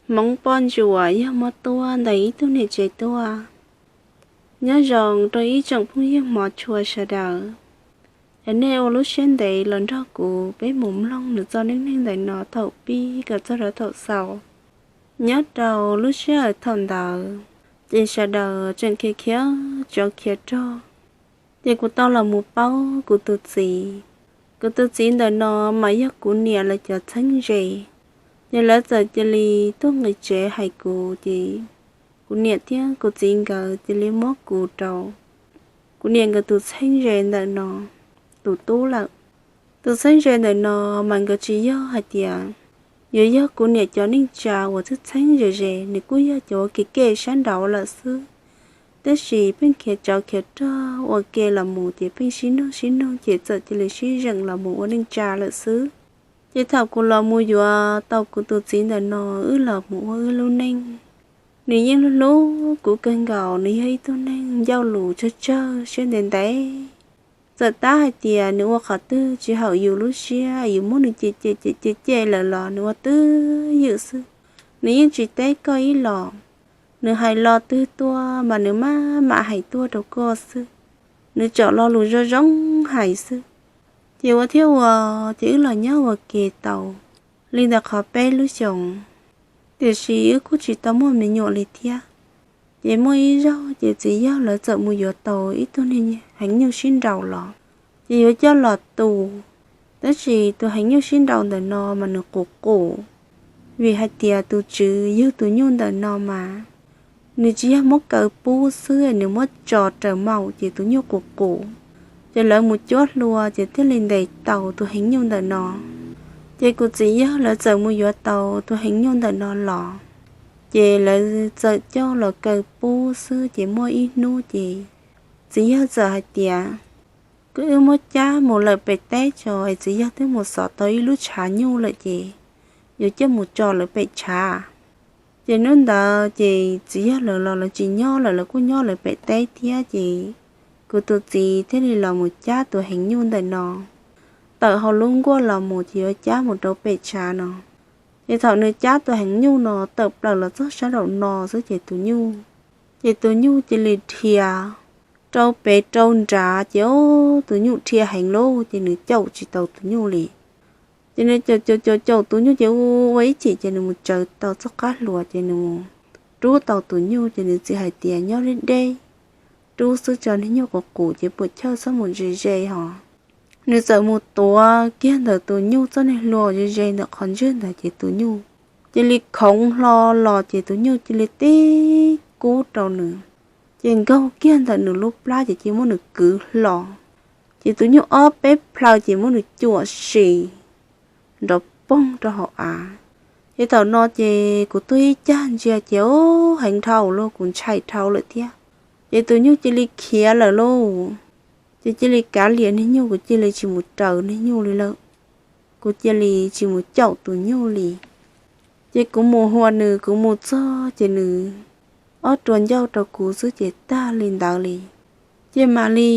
Hmoov poj ntsuam yog muab tuaj ntawm ib tug niam tsev tuaj. Nyob zoo rau ib tsoom phooj ywg hmov tshua sawv daws, es nej ua lub siab ntev los nrog kuv peb mus mloog nws txoj neej neeg ntawm no thaum pib kom txog rau thaum xaus. Nyob rau lub sij hawm thaum ntawd, ces sawv daws tseem khiav khiav tsov khiav rog. Ces kuv tau los mus paub kuv tus txiv. Kuv tus txiv ntawm no mas yog kuv niam lawv cov txheeb ze. Ces lawv txawm cia li tuaj nqis tsev hais kuv, ces kuv niam thiab kuv txiv nkawd cia li muab kuv rau kuv niam nkawd tus txheeb ze ntawm no tus tub lawm. Tus txheeb ze ntawm no mas nkawd tsis yog hais tias yuav yog kuv niam cov neej tsa uas txheeb txheeb ze ze, nws kuj yog cov ua kev kev sab nraud lawm xwb. Tab sis pheej khiav tsov khiav rog ua ke los mus ces pheej sib nug sib nug ces txawm cia li sib zeem los mus ua neej tsa lawm xwb. Ces thaum kuv los mus yuav tau kuv tus txiv ntawm no, wb los mus ua wb lub neej. Nws yeej hlub hlub kuv kawg nkaus, nws yog ib tug neeg ncauj lus tsawg tsawg siab ntev ntev. Txawm tab hais tias nws ua qhov twg tsis haum yus lub siab, yus muab nws cem cem cem cem cem lawm los nws ua twj ywm xwb. Nws yeej tsis teb koj ib los. Nws hais lo twg tuaj mas nws maj mam hais tuaj rau koj xwb. Nws tsom lo lus zoo zoo hais xwb. Ces ua thiab ua, ces wb los nyob ua ke tau li ntawm qhov peb lub xyoos. Tiam sis wb kuj tsis tau muaj me nyuam li thiab. Ces muaj ib zaug ces txiv yawg lawv txawm mus yuav tau ib tug niag heev nyuj sib nraus los, ces yuav coj los tu. Tab sis tus heev nyuj sib nraus ntawm no mas nws qus qus, vim hais tias tus tswv yug tus nyuj ntawm no mas nws tsis yog muab kaw pub xwb, nws muab tso raws maum ces tus nyuj qus qus. Ces lawv mus cuab hlua ces thiaj li ntes tau tus heev nyuj ntawm no. Ces kuv txiv yawg lawv txawm mus yuav tau tus heev nyuj ntawm no los, ces lawv txawm coj los kaw pub xwb. Ces muaj ib hnub ces txiv yawg txawm hais tias, kuv wb muab cab mus lawm pem teb tso, es txiv yawg twb mus xov tau ib lub tshav nyuj lawm ces yuav coj mus tso lawv pem tshav. Ces hnub ntawd ces txiv yawg lawv los lawv tsis nyob lawm, lawv kuj nyob lawv pem teb thiab. Ces kuv tus txiv thiaj li los mus cab tus heev nyuj ntawm no tawm hauv lub nkuaj los mus, ces yuav cab mus rau pem tshav no. Ces thaum nws cab tus heev nyuj no tawm plaws los txog sab nraum no xwb ces tus nyuj, ces tus nyuj cia li dhia rau pem rau nrad, ces tus nyuj dhia heev lawm ces nws caum tsis tau tus nyuj li. Ces nws caum caum caum caum tus nyuj ces ua ua ib chim ces nws mus tsaws tau txoj qab hlua ces nws mus rub tau tus nyuj. Ces nws txiv hais tias nyob deb deb, rub xwb tso, niag nyuj qus qus ces puas chawj txhob mus ze ze hos. Nws txawm mus tuav kiag ntawm tus nyuj txoj niag hlua ze ze ntawm qhov ntswg ntawd ces tus nyuj cia li khoov hlo los ces tus nyuj cia li tib kub rau nws, ces nkaug kiag ntawm nws lub plab ces cia muab nws kwv hlo. Ces tus nyuj ob peb plhaw ces muab nws cuam si nrov poog rau hauv av. Ces thaum no ces kuv tuag ib cag ntsia ces heev dhau lawm, kuv ntshai dhau lawm thiab. Ces tus nyuj cia li khiav lawm lauj. Ces cia li kav liam niag nyuj, kuv cia li tsis mus raws niag nyuj li lawm. Kuv cia li tsis mus caum tus nyuj li. Ces kuv mus hua nws, kuv mus txog ces nws ob rua ncauj rau kuv xwb ces tag li ntawd li. Ces mam li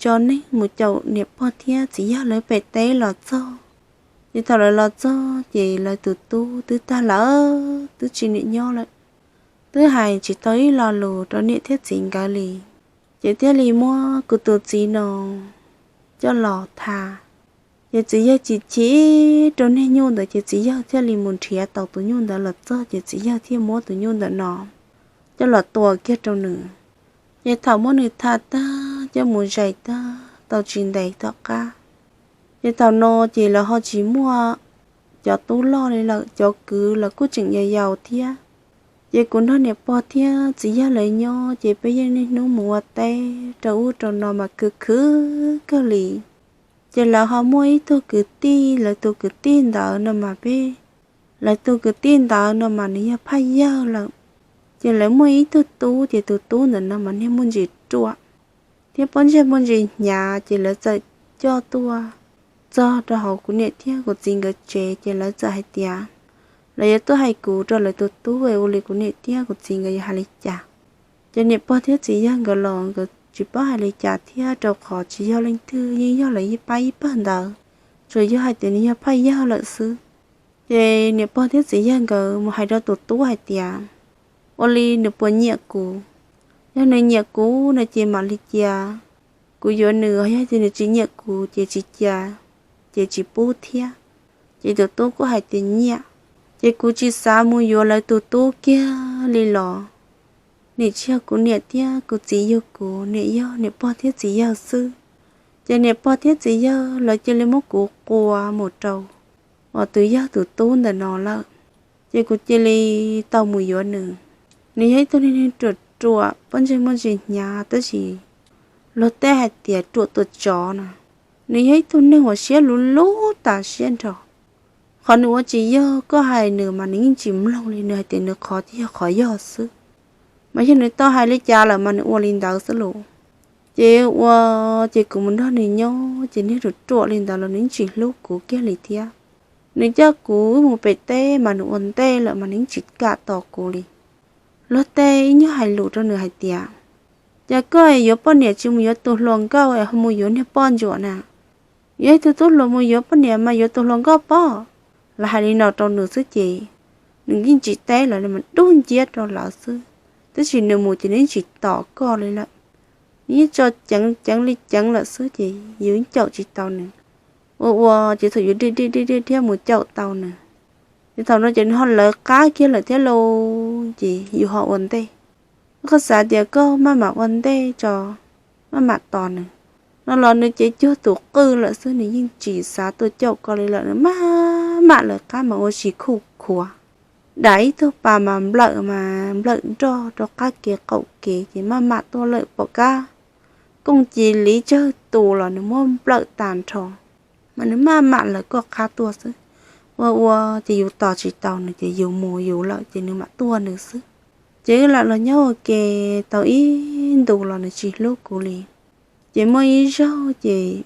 tso neeg mus caum niam pog thiab txiv yawg lawv pem teb los txog. Ces thaum lawv los txog ces lawv tus tub twb tag lawm, twb tsis niam nyob lawm, twb hais tsis tau ib lo lus rau niam thiab txiv nkawd li. Ces thiaj li muab kuv tus txiv no coj los tham. Ces txiv yawg chim chim rau niag nyuj ntawd ces txiv yawg thiaj li mus nrhiav tau tus nyuj ntawd los txog ces txiv yawg thiaj muab tus nyuj ntawm no coj los tua kiag rau nws. Ces thaum muab nws tham tag coj mus zais tag tau tsis ntev tom qab, ces thaum no ces lawv ho tsis muaj cov tub loj li lawm, cov kwv los kuj tseem yau yau thiab. Ces kuv nrog niam pog thiab txiv yawg lawv nyob ces peb yeej niaj hnub mus ua teb rau ub rau no mas khwv khwv kawg li. Ces lawv ho muaj ib tug kwv tij, lawv tus kwv tij ntawd no mas peb, lawv tus kwv tij ntawd no mas nws yog phaj yawg lawm. Ces lawv muaj ib tug tub, ces tus tub ntawm no mas niag muaj ntsis ruam thiab pob ntseg muaj ntsis hnyav, ces lawv txawm coj tuaj txog rau hauv kuv niam thiab kuv txiv nkawd tsev, ces lawv txawm hais tias lawv yuav tuaj hais kuv rau lawv tus tub, ua li kuv niam thiab kuv txiv nkawd yuav hais li cas. Ces niam pog thiab txiv yawg nkawd los nkawd tsis paub hais li cas thiab, rau qhov tsis yog leej twg, yeej yog lawv ib pab ib pawg ntawd, tsuas yog hais tias nws yog phaj yawg lawm xwb. Ces niam pog thiab txiv yawg nkawd mus hais rau tus tub hais tias, ua li nws puas nyiam kuv? Yog nws nyiam kuv no ces mam li cia kuv yuav nws, yog tias nws tsis nyiam kuv ces tsis cia, ces tsis pub thiab. Ces tus tub kuj hais tias nyiam, ces kuv tsis xav mus yuav lawv tus tub kiag li los. Nim tsis yog kuv niam thiab kuv txiv yug kuv, nim yog niam pog thiab txiv yawg xwb. Ces niam pog thiab txiv yawg lawv cia li muab kuv qua mus rau uas tus yawg tus tub ntawm no lawm. Ces kuv cia li tau mus yuav nws. Nws yog ib tug neeg ruam ruam, pob ntseg muaj ntsis hnyav, tab sis luag tej hais tias ruam tua tsov na. Nws yog ib tug neeg uas siab luv luv tas siab nrho. Qhov nws ua tsis yog koj hais nws mas nws yeej tsis mloog li, nws hais tias nws qhov ces yog qhov yog xwb. Mas yog nws tau hais li cas lawm mas nws ua li ntawd xwb lauj. Ces ua, ces kuv mus nrog nws nyob ces niag ruam ruam li ntawd los nws yeej tsis hlub kuv kiag li thiab. Nws coj kuv wb mus pem teb mas nws ua ntej lawm mas nws yeej tsis kam tos kuv li. Luag tej ib nyuag hais lus rau nws hais tias, cas koj yuav poj niam tsis mus yuav tus hluas nkauj es ho mus yuav niag poj ntsuam na? Yog ib tug tub hluas mus yuav poj niam mas yuav tus hluas nkauj pob. Lawv hais li no rau nws xwb ces nws yeej tsis teb lawv li mas dub nciab rau lawv xwb. Tab sis nws mus ces nws yeej tsis tos koj li lawm. Nws yeej tso ceev ceev li ceev lawm xwb ces yus yeej caum tsis tau nws. Ua ua ces thaum yus dhia dhia dhia dhia mus caum tau nws, ces thaum no ces nws ho lawv qab kiag lawm thiab lauj, ces yus ho ua ntej. Koj xav tias koj maj mam ua ntej tso, maj mam tos nws no los nws ces cuag tus qwj lawm xwb, nws yeej tsis xav tuaj caum koj li lawm, nws maj mam lawv qab mas ua si khuj khuav. Dam ib tug pas mas nplawm mas nplawm nroj rau qab kev qaum kev ces maj mam tuaj lawm, pom kab kooj ci liv tsawg tus los nws muab nplawm tas nrho. Mas nws maj mam lawv koj qab tuaj xwb. Ua ua ces yus tos tsis tau nws ces yus mus yus lawm ces nws mam tuaj nws xwb. Ces wb lam los nyob ua ke tau ib ntus los nws tsis hlub kuv li. Ces muaj ib zaug ces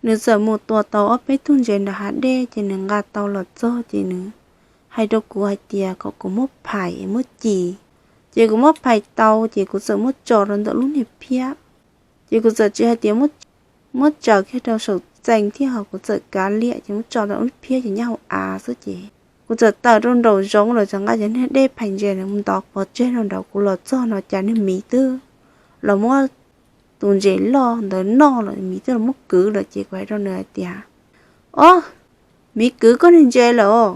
nws txawm mus tua tau ob peb tug ntses nram hav dej ces nws nqa tau los txog ces nws hais rau kuv hais tias kom kuv muab phais muab ci. Ces kuv muab phais tau ces kuv txawm muab tso rau ntawm lub niag phiab. Ces kuv txawm tsis hais tias muab tsaws kiag rau saum txee thiab ho kuv txawm kav liam ces muab tso rau lub phiab ces nyob hauv av xwb ces kuv txawm tawm rau nraum zoov los txawm nqa cov niag dej phais ntses ntawd mus ntov pov tseg rau nraud. Kuv los txog no cas niag miv twb los muab tus ntses loj ntawd noj lawm, miv twb los muab kwv lawm ces kuv hais rau nws hais tias, ob, miv kwv koj niag ntses lawm os.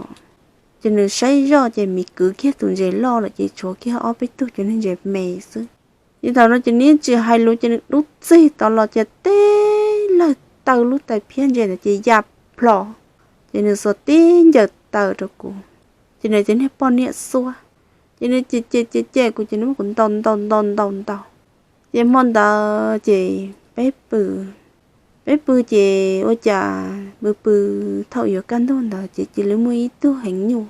Ces nws saib zoj ces miv kwv kiag tus ntses loj lawm ces tshuav kiag ob peb tug cov niag ntses me xwb. Ces thaum no ces nws yeej tsis hais lus ces nws dub txig tod los ces tib lawg taw lub tais phiab ntses ntawd ces ya plho, ces nws xuas tib ncaws taw rau kuv. Ces nws cov niag poj niam xuab, ces nws cem cem cem cem kuv ces nws muab kuv ntaus ntaus ntaus ntaus ntaus. Ces hmo ntawd ces peb pw, peb pw ces ua cas pw pw thaum yuav kaj ntug ntawd ces cia li muaj ib tug heev nyuj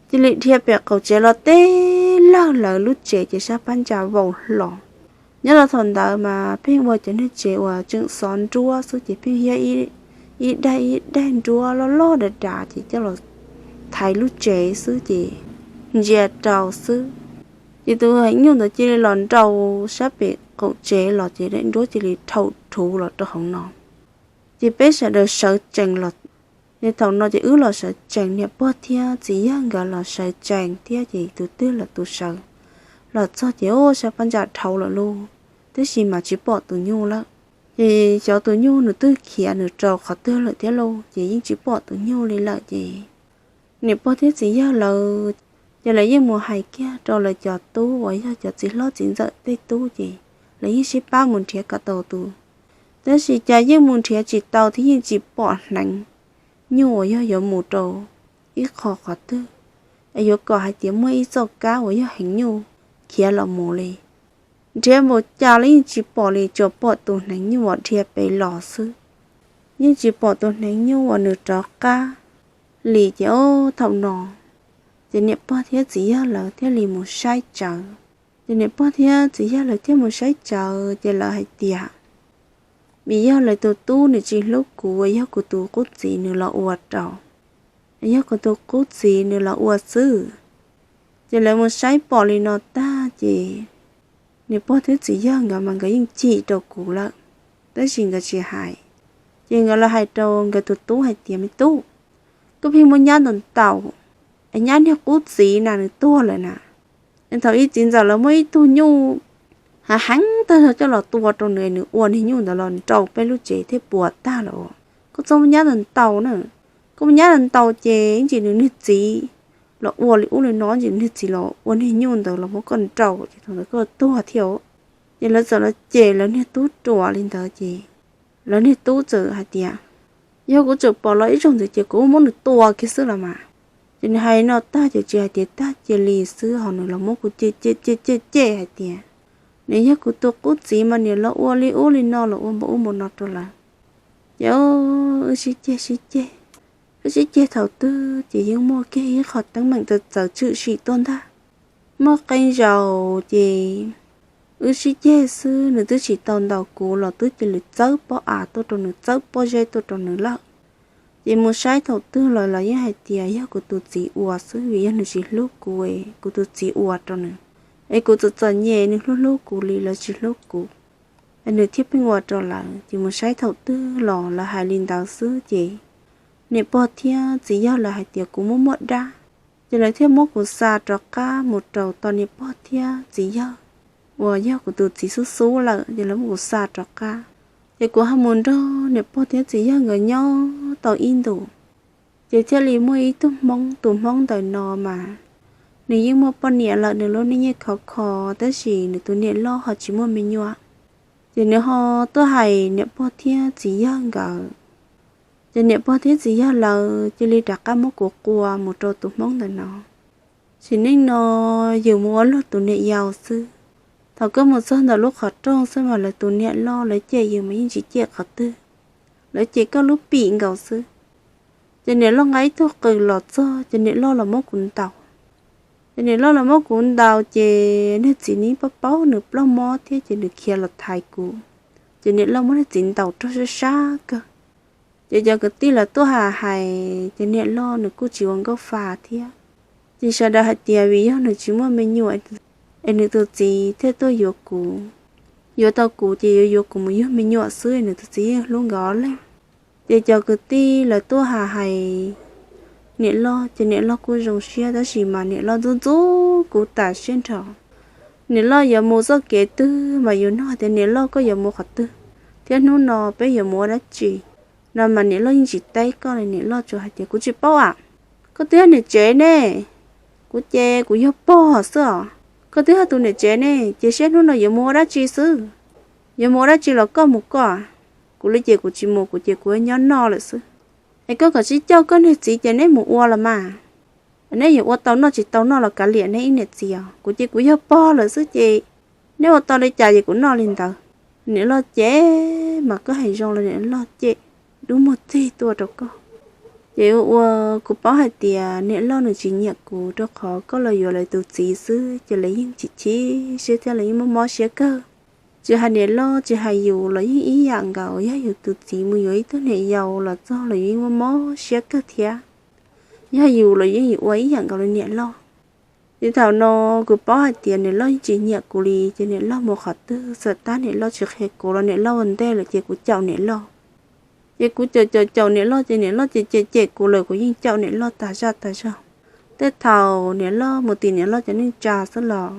cia li dhia pem qaum tsev los tib lawg lawv lub tsev ces sab phab ntsa vau hlo. Nyob rau thaum ntawd mas pheej ua cov niag tsev uas tseem xov nruab xwb ces pheej hiab ib daig ib daig nruab loj loj dav dav ces coj los thaiv lub tsev xwb ces ntsia rau xwb. Ces tus heev nyuj ntawd cia li los nraus sab pem qaum tsev los ces daim nruab cia li rhaum rhuv los rau hauv no. Ces peb sawv daws sawv tsees los, ces thaum no ces wb los sawv tsees, niam pog thiab txiv yawg nkawd los sawv tsees thiab ces tus twg los tus sawv. Los txog ces ua sab phab ntsa dhau lawm lauj, tab sis mas tsis pom tus nyuj lawm. Ces xyov tus nyuj nws twb khiav nws rau qhov twg lawm thiab lauj, ces yeej tsis pom tus nyuj li lawm ces niam pog thiab txiv yawg lawv, ces lawv yeej mus hais kiag rau lawv cov tub uas yog cov txiv hlob txiv ntxawm tej tub ces lawv yeej sib pab mus nrhiav kom tau tus. Tab sis cas yeej mus nrhiav tsis tau thiab yeej tsis pom hneev nyuj uas yog yuav mus rau ib qho qhov twg, es yuav kom hais tias muaj ib txoj kab uas yog heev nyuj khiav los mus li. Nrhiav npaum cas los yeej tsis pom li, tsuas pom tus hneev nyuj uas dhia pem los xwb. Yeej tsis pom tus hneev nyuj uas nws rov qab li ces ob thaum no ces niam pog thiab txiv yawg lawv thiaj li mus saib tsawv. Ces niam pog thiab txiv yawg lawv thiaj mus saib tsawv ces lawv hais tias vim yog lawv tus tub nws tsis hlub kuv, yog kuv tus qub txiv nws los ua rau, yog kuv tus qub txiv nws los ua xwb. Ces lawv mus saib pom li no tag ces niam pog thiab txiv yawg nkawd mas nkawd yeej chim rau kuv lawm, tab sis nkawd tsis hais. Ces nkawd los hais rau nkawd tus tub hais tias me tub, koj pheej muab nyab ntaus ntaus, es nyab niag qub txiv na nws tuag lawm na. Es thaum ub txiv ntxawm lawv muab ib tug nyuj hav heev tag coj los tua rau nws, nws ua niag nyuj ntawd los nrau peb lub tsev thiab puas tag lawm. Koj txhob muab nyab ntaus ntaus na, koj muab nyab ntaus ntaus ces ib ntsis nws niag txiv los ua li ub li no, ib ntsis nws niag txiv los ua niag nyuj ntawd los muab koj nrau ces thaum ntawd koj tuag thiab. Ces lawv txawm los cem lawv niag tub ruam li ntawd ces lawv niag tub txawm hais tias, yog kuv tseem pom los ib zaug ntxiv ces kuv muab nws tua kiag xwb los mas. Ces nws hais no tag ces tsis hais tias tag cia li xwb ho nws los muab kuv cem cem cem cem cem hais tias, nws yog kuv tus qub txiv mas nws los ua li ub li no los ua npaum ub npaum no rau lawv. Ces wb sib ceg sib ceg, wb sib ceg thaum twg ces yeej muaj kiag ib qho teeb meem txawv txawv tshwm sim tuaj ntag. Muaj qee zaus ces wb sib ceg xwb nws twb tsis tau ntaus kuv los twb cia li txawb pob av tuaj rau nws, txawb pob zeb tuaj rau nws lawm. Ces mus saib thaum twg los lawv yeej hais tias yog kuv tus txiv ua xwb vim yog nws tsis hlub kuv es kuv tus txiv ua rau nws. Es kuv txom txom nyem nws hlub hlub kuv li lawv tsis hlub kuv, es nws thiaj pheej ua rau lawv. Ces mus saib thaum twg los lawv hais li ntawd xwb ces niam pog thiab txiv yawg lawv hais tias kuv muaj muaj dab. Ces lawv thiaj muab kuv xa rov qab mus rau tom niam pog thiab txiv yawg uas yog kuv tus txiv xub xub lawm ces lawv muab kuv xa rov qab. Ces kuv ho mus nrog niam pog thiab txiv yawg nkawd nyob tau ib ntus. Ces thiaj li muaj ib tug Hmoob, tus Hmoob ntawm no mas nws yeej muaj poj niam lawm, nws lub neej yeej khov kho, tab sis nws tus niam loj ho tsis muaj me nyuam. Ces nws ho tuaj hais niam pog thiab txiv yawg nkawd. Ces niam pog thiab txiv yawg lawv cia li rov qab muab kuv qua mus rau tus Hmoob ntawm no. Sim neej no yus mus ua luag tus niam yau xwb. Thaum koj mus txog ntawm lub qhov rooj xwb mas lawv tus niam loj lawv cem yus mas yeej tsis cem qhov twg, lawv cem koj lub pim nkaus xwb. Ces niam loj nqa ib tug qws los txog ces niam loj los muab kuv ntaus. Ces niam loj los muab kuv ntaus ces niag txiv nws paub paub nws ploj mob thiab ces nws khiav los thaiv kuv. Ces niam loj muab niag txiv ntaus rau sab sab kawg. Ces cov kwv tij lawv tuaj hais hais ces niam loj nws kuj tsis ua nkauj fa thiab. Ces sawv daws hais tias vim yog nws tsis muaj me nyuam es nws tus txiv thiaj tuaj yuav kuv. Yuav tau kuv ces yuav yuav kuv mus yug me nyuam xwb, nws tus txiv yeej hlub nkawd ob leeg. Ces cov kwv tij lawv tuaj hais hais niam loj ces niam loj kuj zoo siab tab sis mas niam loj ntxub ntxub kuv tas siab nrho. Niam loj yuav mus txoj kev twg mas yus nug tias niam loj koj yuav mus qhov twg thiab hnub no peb yuav mus ua dab tsi no mas niam loj yeej tsis teb koj li, niam loj tsuas hais tias kuv tsis paub am. Koj twb yog niam tsev ne, kuv ces kuv yog pog xwb os. Koj twb yog tus niam tsev ne ces saib hnub no yuav mus ua dab tsi xwb. Yuav mus ua dab tsi los koj mus koj, kuv li ces kuv tsis mus, kuv ces kuv nyob noj lawm xwb. Es koj kom sib coj koj niag txiv ces neb mus ua los mas. Neb yuav ua tau noj tsis tau noj los kav liam neb ib niam txiv os, kuv ces kuv yog pog lawm xwb ces neb ua tau li cas ces kuv noj li ntawd. Niam loj cem mas koj hais zoo los niam loj cem dub muag txig tuaj rau koj. Ces ua ua kuv paub hais tias niam loj nws tsis nyiam kuv rau qhov koj los yuav lawv tus txiv xwb ces lawv yeej chim chim siab thiab lawv yeej mob mob siab kawg. Tsis hais niam loj tsis hais yus los yeej ib yam nkaus, yog yus tus txiv mus yuav ib tug niam yau los txog los yus yeej mob mob siab kawg thiab. Yog yus los yeej yuav ua ib yam nkaus li niam loj. Ces thaum no kuv paub hais tias niam loj yeej tsis nyiam kuv li ces niam loj mus qhov twg txawm tab niam loj tsis qhia kuv los niam loj ua ntej lawm ces kuv caum niam loj. Ces kuv caum caum caum niam loj ces niam loj ces cem cem kuv lawm kuv yeej caum niam loj tas zaj tas zog. Tej thaum niam loj mus tim niam loj cov neej tsa xwb los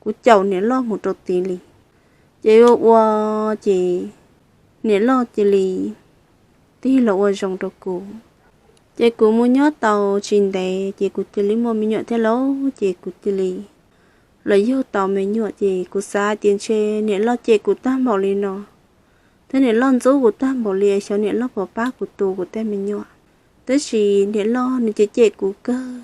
kuv caum niam loj mus rau tid li. Ces ua ua ces niam loj cia li tig los ua zoo rau kuv. Ces kuv mus nyob tau tsis ntev ces kuv cia li muaj me nyuam thiab lauj, ces kuv cia li los yug tau me nyuam ces kuv xav hais tias ntshe niam loj cem kuv tag npaum li no, thiab niam loj ntxub kuv tag npaum li xyov niam loj puas pab kuv tu kuv tej me nyuam. Tab sis niam loj nws cem cem kuv kawg.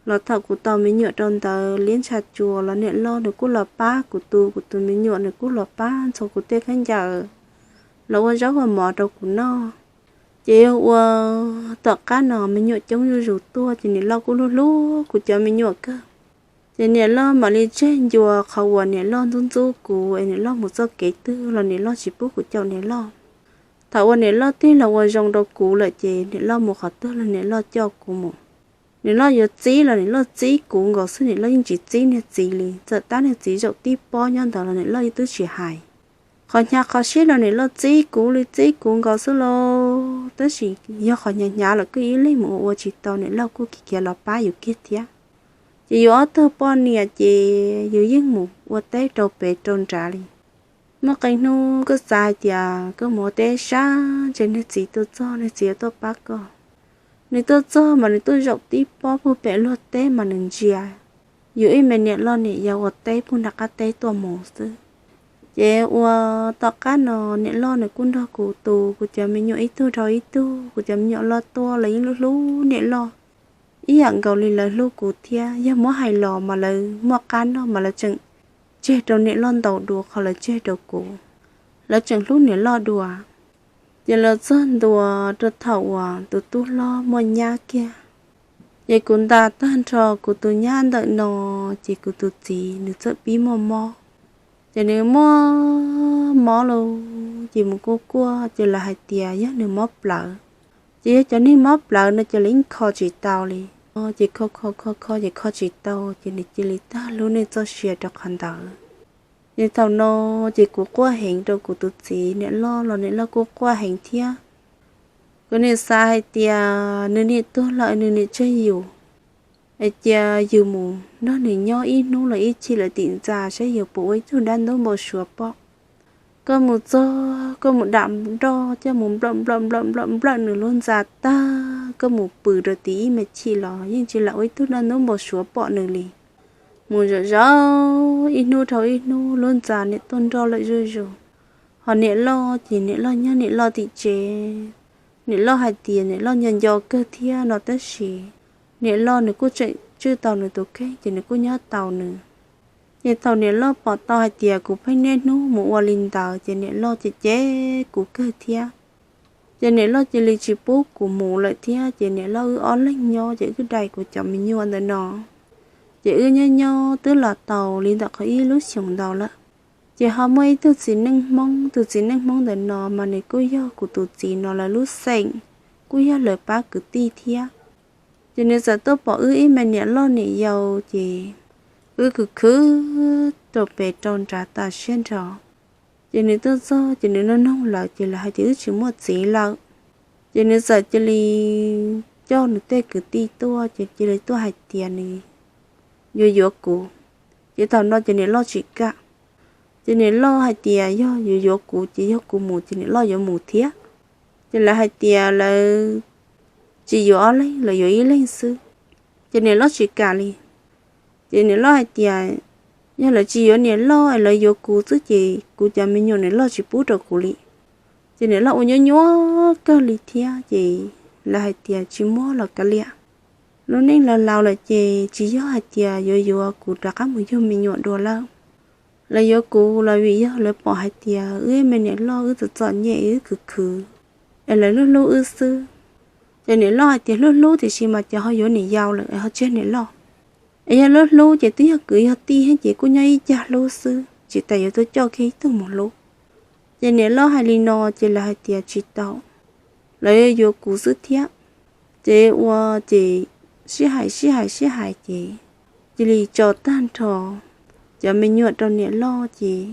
Los thaum kuv tau me nyuam rau ntawd liab ntsha tsuas los niam loj nws kuj los pab kuv tu kuv tus me nyuam, nws kuj los pab ntxhua kuv tej khaub ncaws, los ua zaub ua mov rau kuv noj. Ces ua tom qab no me nyuam coob zuj zus tuaj ces niam loj kuj hlub hlub kuv cov me nyuam kawg. Ces niam loj mam li tseg ncua qhov uas niam loj ntxub ntxub kuv es niam loj mus txoj kev twg los niam loj tsis pub kuv caum niam loj. Thaum uas niam loj tig los ua zoo rau kuv lawm ces niam loj mus qhov twg los niam loj coj kuv mus. Niam loj yuav txib los niam loj txib kuv nkaus xwb, niam loj yeej tsis txib niag txiv li, txawm tab niag txiv zaum tib pob nyob ntawd los niam loj yeej twb tsis hais. Qhov hnyav qhov siab los niam loj txib kuv li txib kuv nkaus xwb lauj. tab sis yog qhov hnyav hnyav lawm koj ib leeg mus ua ua tsis tau, niam loj kuj khiav los pab yus kiag thiab. Ces yus ob tug poj niam ces yus yeej mus ua teb rau pem rau nrad li. Muaj qee hnub koj xav hais tias koj mus ua teb sab ntshe nws txiv tuaj txog, nws txiv yuav tuaj pab koj. Nws tuaj txog mas nws tuaj zaum tib pob puag pem luag teb mas nws ntsia yus ib me niam loj niam yau ua teb puag nram qab teb tuaj mus xwb. Ces ua tom qab no niam loj nws kuj nrog kuv tus, kuv cov me nyuam ib tug dhau ib tug, kuv cov me nyuam loj tuaj los yeej hlub hlub niam loj ib yam nkaus li lawv hlub kuv thiab. Yog muab hais los mas lawv muaj qab noj mas lawv tseem tseg rau niam loj ntau dua qhov lawv tseg rau kuv, lawv tseem hlub niam loj dua. Ces los txog ntua rau thaum uas tus tub hlob muaj nyab kiag, ces kuv ntas tag nrho kuv tus nyab ntawm no, ces kuv tus txiv nws txawm pib muaj mob. Ces nws muaj mob lauj, ces mus kuaj kuaj ces lawv hais tias yog nws mob plawv. Ces yog cov neeg mob plawv no ces lawv yeej kho tsis tau li. Ces kho kho kho kho ces kho tsis tau, ces nws cia li tag lub neej txoj sia rau qhov ntawd. Ces thaum no ces kuv quaj heev rau kuv tus txiv, niam loj los niam loj kuj quaj heev thiab. Kuv nim xav hais tias nws nim tuag lawm nws nim tseg yus, es cia yus mus nrog nws nyob ib hnub los ib chim lawm tim ntxa saib yus puas ua ib tug dab ntub npau suav pom. Koj mus txog koj mus dam nroj coj mus nplawm nplawm nplawm nplawm nplawm nws lub ntxa tag, koj mus pw rau tim ib me chim los yeej tsis lam ua ib tug dab ntub npau suav pom nws li. Mus zom zaws ib hnub dhau ib hnub lub ntxa nim tuaj nroj lawm zuj zus. Ho niam loj ces niam loj nyob niam loj tim tsev. Niam loj hais tias niam loj nco nco kawg thiab no tab sis niam loj nws kuj tseem tswj tau nws tus kheej ces nws kuj nyob tau nws. Ces thaum niam loj pom tau hais tias kuv pheej niaj hnub mus ua li ntawd ces niam loj cem cem kuv kawg thiab. Ces niam loj cia li tsis pub kuv mus lawm thiab, ces niam loj wb ob leeg nyob ces wb dai kuv cov me nyuam ntawm no. Ces wb nyob nyob twb los tau li ntawm qhov ib lub xyoos ntau lawm. Ces ho muaj ib tug txiv neej Hmoob, tus txiv neej Hmoob ntawm no mas nws kuj yog kuv tus txiv no lawv lub xeem, kuj yog lawv pab kwv tij thiab. Ces nws txawm tuaj pom wb ib me niam loj niam yau, ces wb khwv khwv rau pem rau nrad tas siab nrho. Ces nws tuaj txog ces nws nug noog lawv ces lawv hais tias wb tsis muaj txiv lawm. Ces nws txawm cia li coj nws tej kwv tij tuaj, ces cia li tuaj hais tias nws yuav yuav kuv. Ces thaum no ces niam loj tsis kam. Ces niam loj hais tias yog yuav yuav kuv ces yog kuv mus ces niam loj yuav mus thiab. Ces lawv hais tias lawv tsis yuav ob leeg, lawv yuav ib leeg xwb. Ces niam loj tsis kam li. Ces niam loj hais tias yog lawv tsis yuav niam loj es lawv yuav kuv xwb ces kuv cov me nyuam niam loj tsis pub rau kuv li. Ces niam loj ua nyuaj nyuaj kawg li thiab, ces lawv hais tias tsis muab los kav liam. Lub neej laus laus lawm ces tsis yog hais tias yuav yuav kuv rov qab mus yug me nyuam dua lawm. Lawv yuav kuv los vim yog lawv pom hais tias wb me niam loj wb txom txom nyem wb khwv khwv, es lawv hlub hlub wb xwb. Ces niam loj hais tias hlub hlub tiam sis mas ces ho yuav niam yau lawm es ho tseg niam loj. Es yog hlub hlub ces twb yog kwv yog tij thiab ces kuj nyob ib cag hlub xwb, tsis tas yuav tuaj coj kiag ib tug mus hlub. Ces niam loj hais li no ces lawv hais tias tsis tau, lawv yuav kuv xwb thiab. Ces ua ces sib hais sib hais sib hais ces cia li tso tag nrho cov me nyuam rau niam loj ces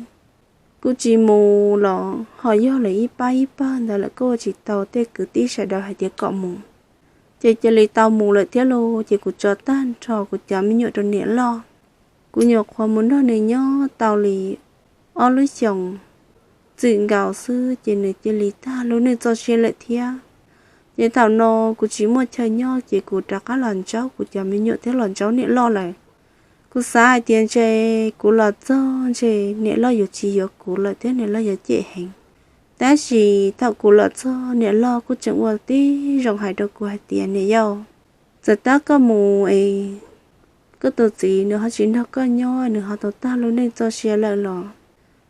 kuj tsis mus los ho yog lawv ib pab ib pawg ntawd lawm kuj ua tsis tau, tej kwv tij sawv daws hais tias kom mus ces cia li tau mus lawm thiab lauj. Ces kuv tso tag nrho kuv cov me nyuam rau niam loj. Kuv nyuam qhuav mus nrog nws nyob tau li ob lub xyoos txwm nkaus xwb ces nws cia li tag lub neej txoj sia lawm thiab. Ces thaum no kuv tsis muaj chaw nyob ces kuv rov qab los ntsaub kuv cov me nyuam thiab los ntsaub niam loj lawm. Kuv xav hais tias ntshe kuv los txog ntshe niam loj yuav tsis yuav kuv lawm thiab niam loj yuav cem heev. Tab sis thaum kuv los txog niam loj kuj tseem ua tib zoo hais rau kuv hais tias niam yau, txawm tab koj mus es koj tus txiv nws ho tsis nrog koj nyob, nws ho tau tag lub neej txoj sia lawm los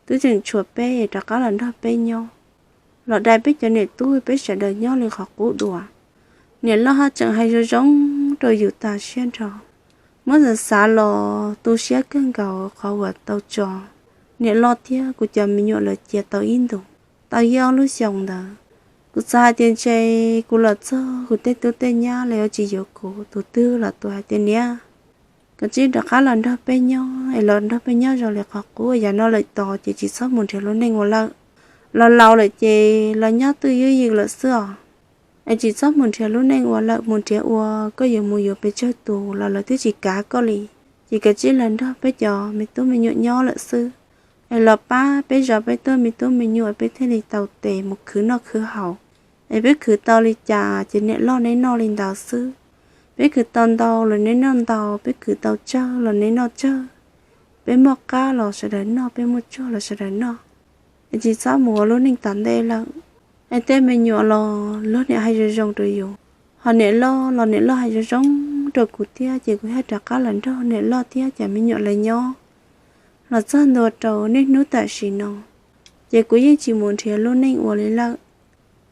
twb tseem tshuav peb rov qab los nrog peb nyob, los dai peb cov niam tub peb sawv daws nyob li qhov qub dua. Niam loj ho tseem hais zoo zoo rau yus tas siab nrho. Muab xav xav los tu siab kawg nkaus qhov uas tau tso niam loj thiab kuv cov me nyuam lawv cia tau ib ntus, tau ib ob lub xyoos ntawd. Kuv xav hais tias ntshe kuv los txog kuv tej tub tej nyab lawv yuav tsis yuav kuv, tus twg los tus hais tias niam, koj cia li rov qab los nrog peb nyob es los nrog peb nyob zoo li qhov qub, yav no lawm tos ces tsis txhob mus nrhiav lub neej ua lawm. Los laus lawm ces los nyob twj ywm lawm xwb os. Es tsis txhob mus nrhiav lub neej ua lawm, mus nrhiav ua koj yuav mus yuav pes tsawg tus los lawv twb tsis kav koj li. Ces kav tsij los nrog peb cov me tub me nyuam nyob lawm xwb. Es los pab peb zov peb tuaj me tub me nyuam, peb thiaj li tau tes mus khwv noj khwv haus. Es peb khwv tau li cas ces niam loj neb noj li ntawd xwb. Peb khwv tau ntau los neb noj ntau, peb khwv tau tsawg los neb noj tsawg. Peb muaj qab los sawv daws noj, peb muaj tsuag los sawv daws noj. Es tsis txhob mus ua lub neej tom ntej lawm. Es tej me nyuam los luag niam hais zoo zoo rau yus, ho niam loj los niam loj hais zoo zoo rau kuv thiab, ces kuv thiaj rov qab los nrog niam loj thiab cov me nyuam lawv nyob los txog ntua rau niaj hnub tam sim no. Ces kuv yeej tsis mus nrhiav lub neej ua li lawm.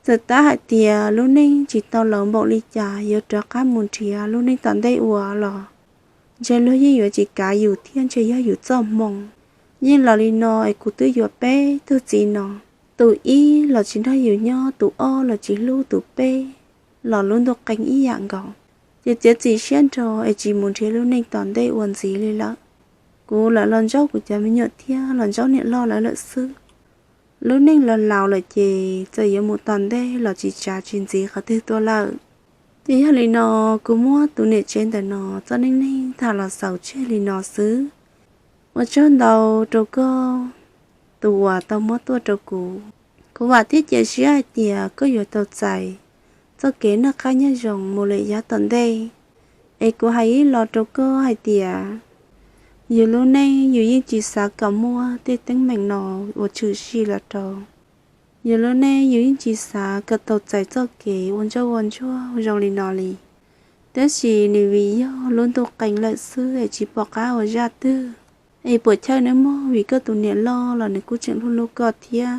Txawm tab hais tias lub neej tsis tau laus npaum li cas yuav rov qab mus nrhiav lub neej tom ntej ua los ntshe luag yeej yuav tsis kav yus thiab ntshe yog yus txoj hmoo. Yeej los li no es kuv twb yuav peb tug txiv no, tus ib los tsis nrog yus nyob, tus ob los tsis hlub tus peb, los lub ntuj qee ib yam nkaus. Ces txiav txim siab nrho es tsis mus nrhiav lub neej tom ntej ua ntxiv li lawm. Kuv lam los ntsaub kuv cov me nyuam thiab los ntsaub niam loj lawv lawm xwb. Lub neej los laus lawm ces txawm yuav mus tom ntej los tsis tsav tsis ntxiv qhov twg tuaj lawm. Ces yog li no, kuv muab tus niam tsev ntawm no txoj neej neeg tham los xaus tseg li no xwb. Ua tsaug ntau rau koj tus uas tau muab tuaj rau kuv. Kuv vam thiab cia siab hais tias koj yuav tau txais txoj kev noj qab nyob zoo mus lawm yav tom ntej. Es kuv hais ib los rau koj hais tias yus lub neej yus yeej tsis xav kom muaj tej teeb meem no ua tshwm sim los rau yus lub neej, yus yeej tsis xav kom tau txais txoj kev ua ntsoj ua ntsuag zoo li no li. Tab sis nws vim yog lub ntuj qee lawm xwb es tsis pom qab ua zaj twg. Es puas chawj nawb mog, vim koj tus niam loj los nws kuj tseem hlub hlub koj thiab.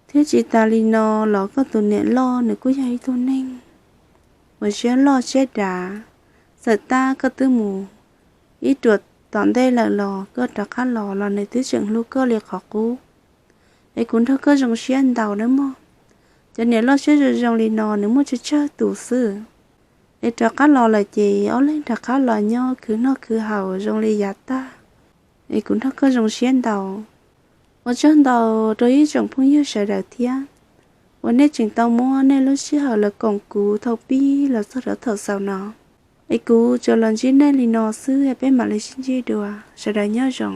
Thiab tsis tas li no los koj tus niam loj nws kuj yog ib tug neeg uas siab loj siab dav. Txawm tab koj twb mus ib ruam tom ntej lawm los koj rov qab los los nws twb tseem hlub koj li qhov qub. Es kuv nrog koj zoo siab ntau nawb mog. Cov niam loj siab zoo zoo li no nws muaj tsawg tsawg tus xwb. Es rov qab los lawm ces ob leeg rov qab los nyob khwv noj khwv haus zoo li yav tag. Es kuv nrog koj zoo siab ntau. Ua tsaug ntau rau ib tsoom phooj ywg sawv daws thiab uas nej tseem tau muab nej lub sij hawm los koom kuv thaum pib los txog rau thaum xaus no. Es kuv tsuas los ntsib nej li no xwb, peb mam li sib ntsib dua, sawv daws nyob zoo.